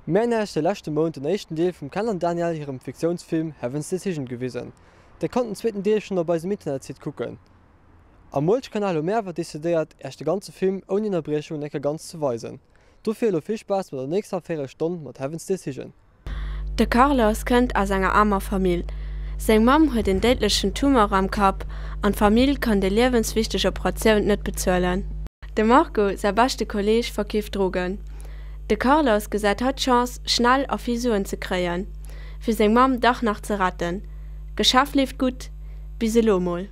Mir hunn Iech de leschte Mount den éischten Deel vum Ken an Danielle hirem Fiktiounsfilm Heaven's Decision gewisen. Dir konnt den zweeten Deel schonn op eisem Internetsite kucken. Am Muelchkanal hu mir awer decidéiert Iech de ganze Film ouni Ënnerbriechung eng Kéier ganz ze weisen. Dofir elo vill Spaass mat der nächster Véierelstonn mat Heaven's Decision. De Carlos kënnt aus enger aarmer Famill. Seng Mamm huet een déidlechen Tumor am Kapp an d'Famill kann déi liewenswichteg Operatioun net bezuelen. De Marco, säi beschte Kolleeg, verkeeft Drogen. De Carlos gesäit hei d'Chance, schnell a vill Suen ze kréien, fir seng Mamm dach nach ze retten. D'Geschäft leeft gutt, bis elo mol.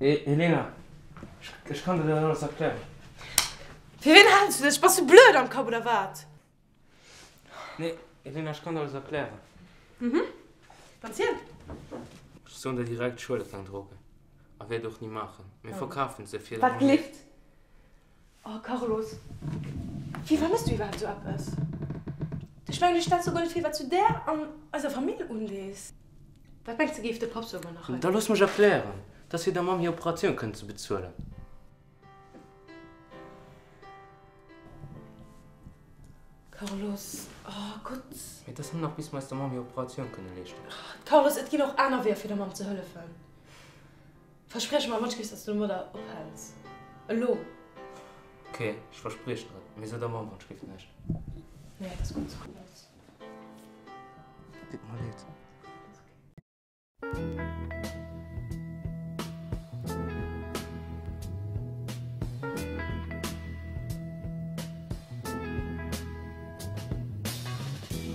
Elena, ech kann der dat alles erklären. Fir wien häls du dech? Bass du blöd am Kapp oder wat? Nee, Elena, ech kann der alles erklären. Mhm, dann ziel. Ech soen der direkt, ech huele keng Drogen a wäert och ni maachen. Mir verkafen se fir. Wat gelift? Oh Carlos, firwat mëss du iwwerhaapt esou eppes? Ech mengen, du stells jo guer net vir, wat s du där an eiser Famill undees. Wat mengs de, géif de Papp souguer nach hei? Da looss mech erklären, 't ass fir der Mamm hir Operatioun kënnen ze bezuelen. Carlos, Oh Gott. Mee 't ass nëmmen nach bis mer eis der Mamm hir Operatioun kënne leeschten. Carlos, et ginn och aner Weeër fir der Mamm ze hëllefen. Verspriech mer wann-ech-giff, dass du domadder ophäls. Elo! Ok, ech verspriechen der et, mee so der Mamm wann-ech-giff näischt. Nee, et ass gutt, Carlos. Deet mer leed.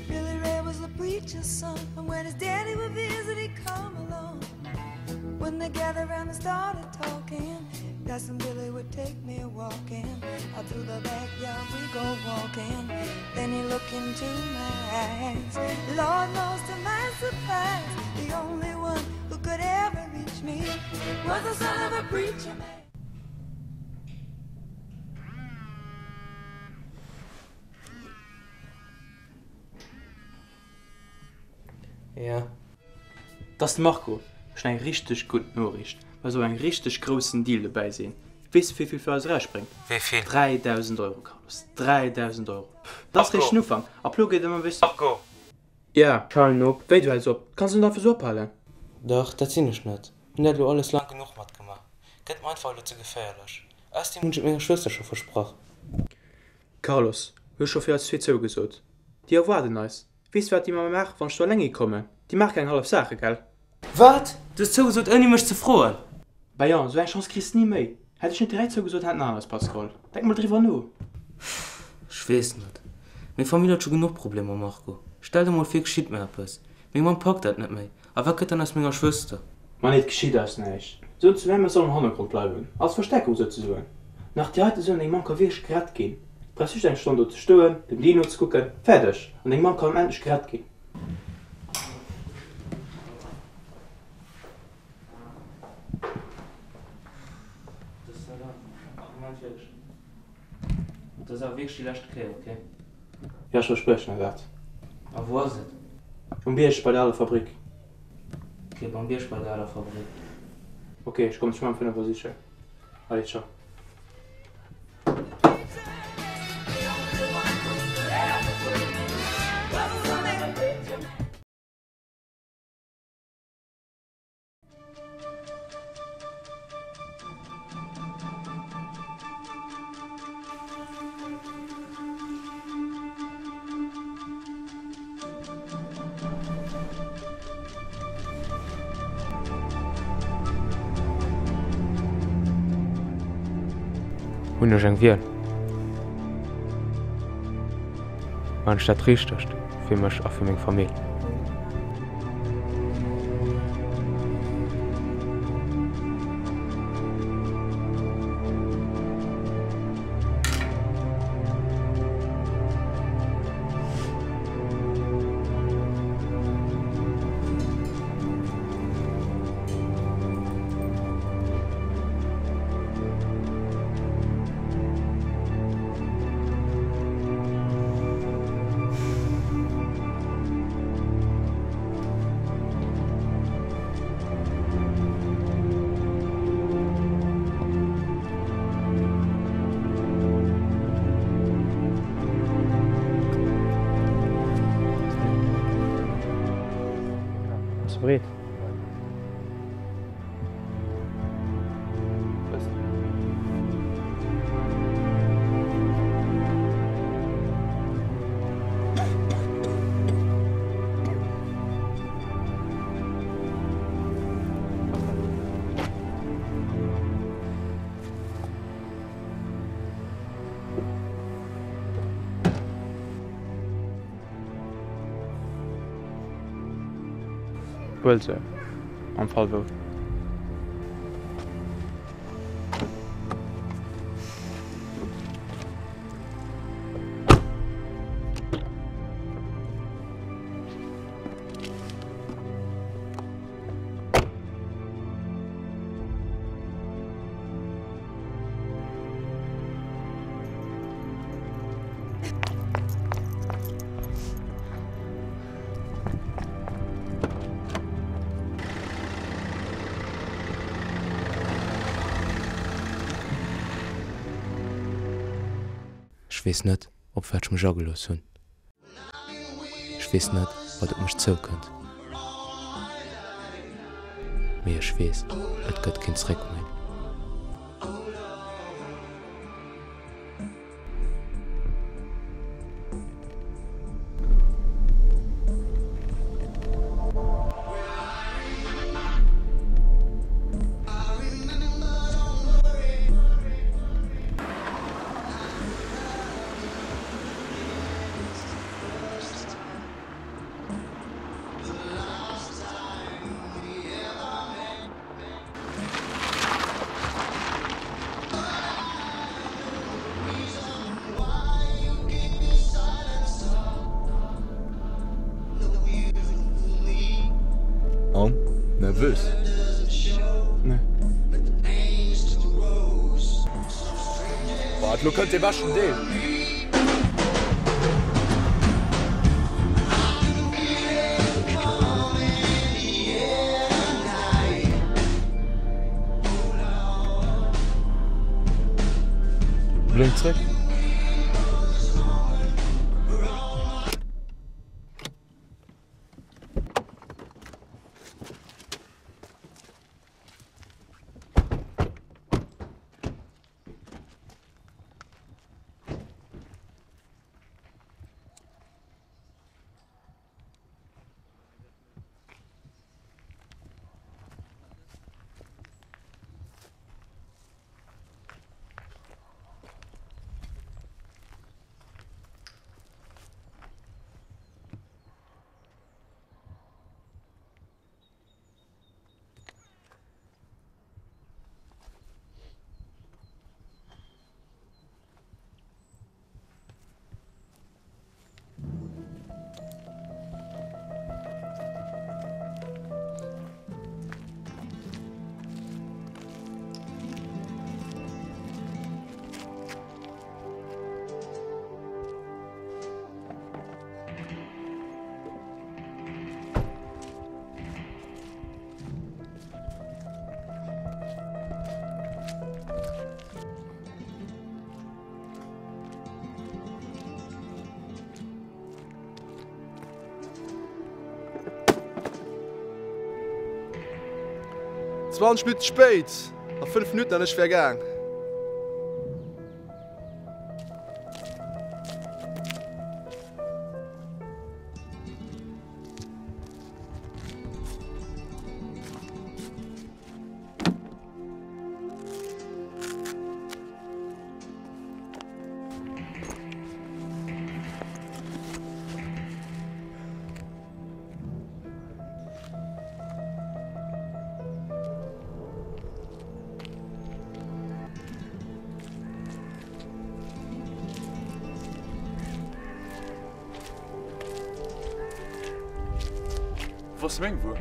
Billy Ray was the preacher's son, and when his daddy would visit, he'd come along. When they gathered round and started talking, Cousin Billy would take me walking. Out through the backyard we go walking. Then he looked into my eyes. Lord knows to my surprise, the only one who could ever reach me was the son of a preacher man. Ja. 't ass de Marco. Ech hunn eng richteg gutt Noriicht. Well soll eng richteg groussen Deal dobäi sinn. Weess de wéivill fir eis erausspréngt? Wéivill? 3.000 Euro, Carlos. 3.000 Euro. Dat ass Marco! réischt den Ufank. Ab lo geet et ëmmer wéi. Marco! Ja. Ech halen op. Wéi, du häls op? Kanns du net einfach esou ophalen? Dach, dat sinn ech net. Hunn dat elo alles laang genuch matgemaach. Gëtt mer einfach elo ze geféierlech. Ausserdeem hunn ech et menger Schwëster scho versprach. Carlos, Hu scho fir eis zwee zougesot. Déi erwaarden eis. Weess de wat déi mat mer maachen, wann ech do eleng hikommen? Déi maache keng hallef Saache, gell? Wat? Du hues zougesot ouni mech ze froen? Bah jo, esou eng Chance kriss de ni méi. Hätt ech net direkt zougesot, hätt en aneres Pascal. Denk mol driwwer no. Ech weess net. Meng Famill huet scho genuch Problemer, Marco. Stell der mol vir, geschitt mir eppes. Meng Mamm packt dat net méi. A wat gëtt dann aus menger Schwëster? Ma nee, et geschitt eis näischt. Soen zu mär, mir sollen am Hannergrond bleiwen, als Verstärkung souzesoen. Nach déi heite Suen, deng Mamm ka wierklech gerett ginn. Du brauchs just eng Stonn do ze stoen, dem Deal nozekucken, fäerdeg, an deng Mamm kann endlech gerett ginn. Dat ass Argument wierklech. Dat ass awer wierklech déi lescht Kéier, ok? Jo, ech verspriechen der dat. A wou ass et? Um Bierg bei der aler Fabrik. Ok, beim Bierg bei der aler Fabrik. Ok, ech kommen dech muer ëm 5 Auer sichen. Allez, ciao. Hunn ech eng Wiel? Maan ech dat Richtegt fir mech a fir meng Famill? Bass de bereet? Huel se, am Fall wou. Ech weess net, op wat ech mech agelooss hunn. Ech weess net, wat op mech zoukënnt. Mee ech weess, et gëtt keen Zréck méi. An? Nervös? Nee. Waart, lo kënnt dee beschten Deel! Blénk zréck. 20 Minutten spéit! Nach 5 Minutten an ech wär gaang. Wou ass meng Wuer?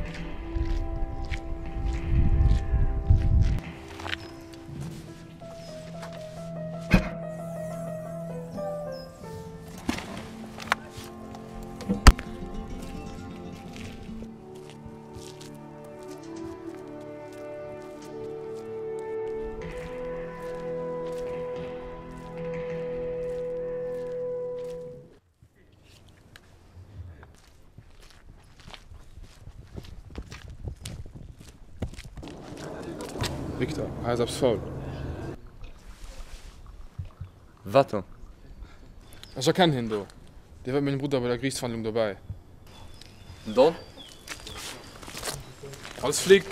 Victor, hei ass eppes faul. Wat dann? Ech erkennen hien do. Dee war mat mengem Brudder bei der Geriichtsverhandlung dobäi. Den Don? Als Flic!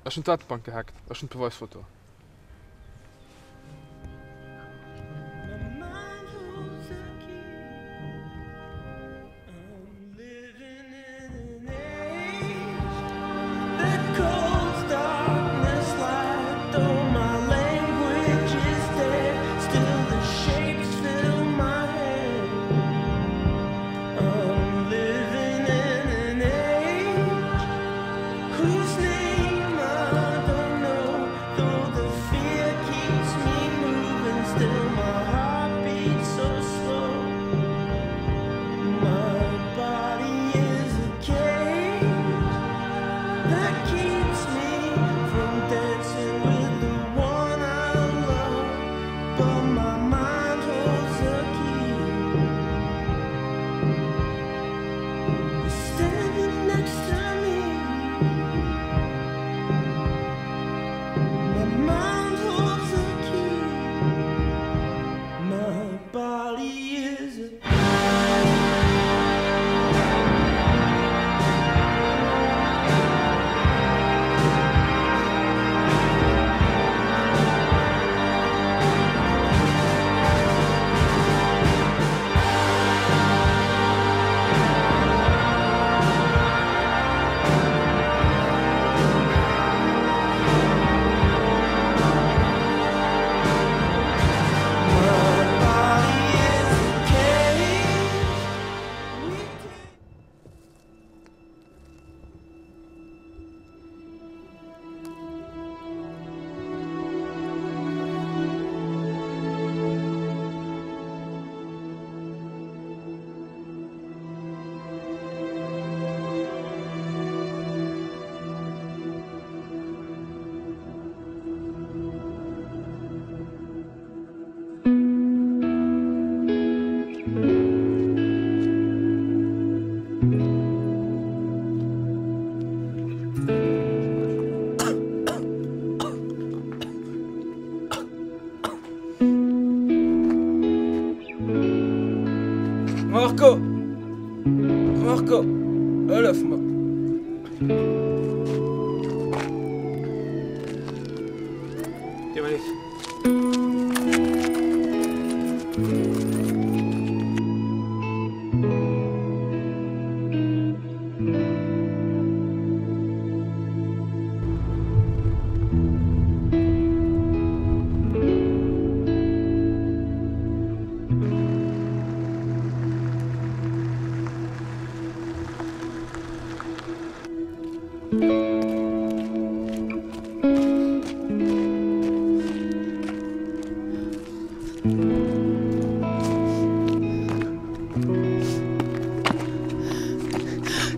Ech hunn d'Datebank gehackt. Ech hunn d'Beweisfoto. Marco! Marco! Hëllef mer! Dir mer leed.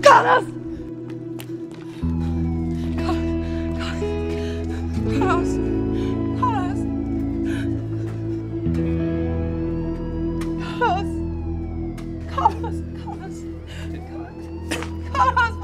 Carlos! Carlos! Carlos! Carlos! Carlos! Carlos! Carlos!